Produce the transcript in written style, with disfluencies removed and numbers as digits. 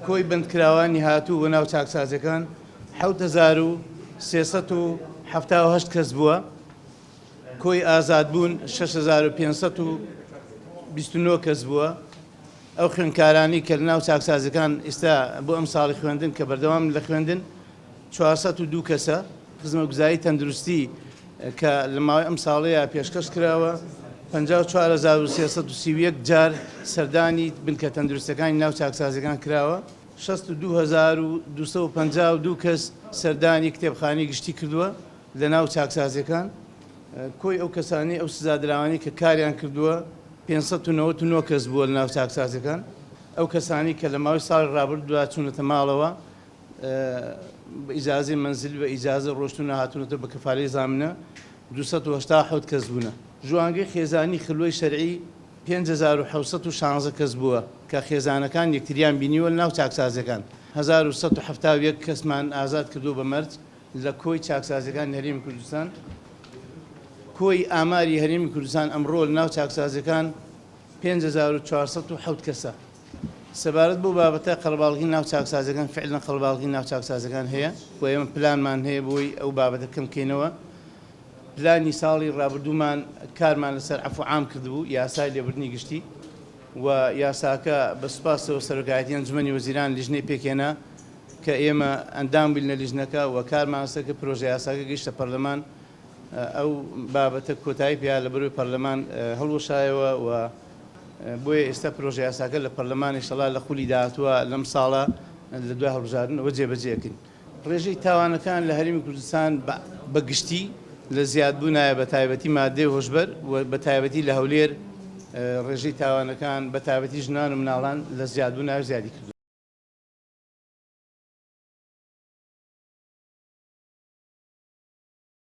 کۆی بەندکراوانی هاتوو بۆ ناو چاکسازیەکان 7378 کەس بووە، کۆی ئازادبوون 6529 کەس بووە. ئەو خوێندکارانی کە لەناو چاکسازیەکان ئیستا بۆ ئەم ساڵی خوێندن کە بەردەوام لە خوێندن 402 کەسە. خزمەتگوزاری تەندروستی کە لە ماوەی ئەم ساڵەیە پێشکەش کراوە 54331 جار سەردانی بنکە تەندروستەکانی ناو چاکسازیەکان کراوە. 62252 کەس سەردانی کتێبخانەی گشتی کردووە لە ناو چاکسازیەکان. کۆی ئەو کەسانەی ئەو سزادراوانەی کە کاریان کردووە 599 کەس بووە لە ناو چاکسازیەکان. ئەو کەسانەی کە لە ماوەی ساڵی ڕابردوودا چوونەتە ماڵەوە بە ئیجازەی مەنزل بە ئیجازە ڕۆشتوونە هاتوونەتەوە بە کەفالەی زامنە 287 کەس بوونە. ژوانگەی خێزانی خلوەی شەرعی 5716 کەس بووە کە خێزانەکان یەکتریان بینیوە لە ناو چاکسازیەکان. 1171 کەسمان ئازاد کردووە بە مەرج لە کۆی چاکسازیەکانی هەرێمی کوردستان. کۆی ئاماری هەرێمی کوردستان ئەمڕۆ لە ناو چاکسازیەکان 5407 کەسە. سەبارەت بەو بابەتە قەرەباڵغی ناو چاکسازیەکان فعلا قەرەباڵغی ناو چاکسازیەکان هەیە و ئێمە پلانمان هەیە بۆی ئەو بابەتە کەم کەینەوە. پلانی ساڵی ڕابردوومان کارمان لەسەر عەفو عام کردبوو، یاسای لێبوردنی گشتی و یاساکە بە سوپاسەوە سەرۆکایەتی ئەنجومەنی وەزیران لیژنەی پێکهێنا کە ئێمە ئەندام بووین لە لیژنەکە و کارمان لەسەر کرد. پرۆژە یاساکە گەیشتە پەرلەمان، ئەو بابەتە کۆتایی پیا لە بەرەوەی پەرلەمان هەڵوەشایەوە و بۆیە ئێستا پرۆژە یاساکە لە پەرلەمان ئینشەڵا لە خولی داهاتووە لەم ساڵە لە دوای هەڵبژاردنەوە جێبەجێ ئەکەین. ڕێژەی تاوانەکان لە هەرێمی کوردستان بە گشتی لە زیادبوونایە، بە تایبەتی مادەی هۆشبەر و بە تایبەتی لە هەولێر ڕێژەی تاوانەکان بە تایبەتی ژنان و مناڵان لە زیادبوونایە و زیادی کردووە.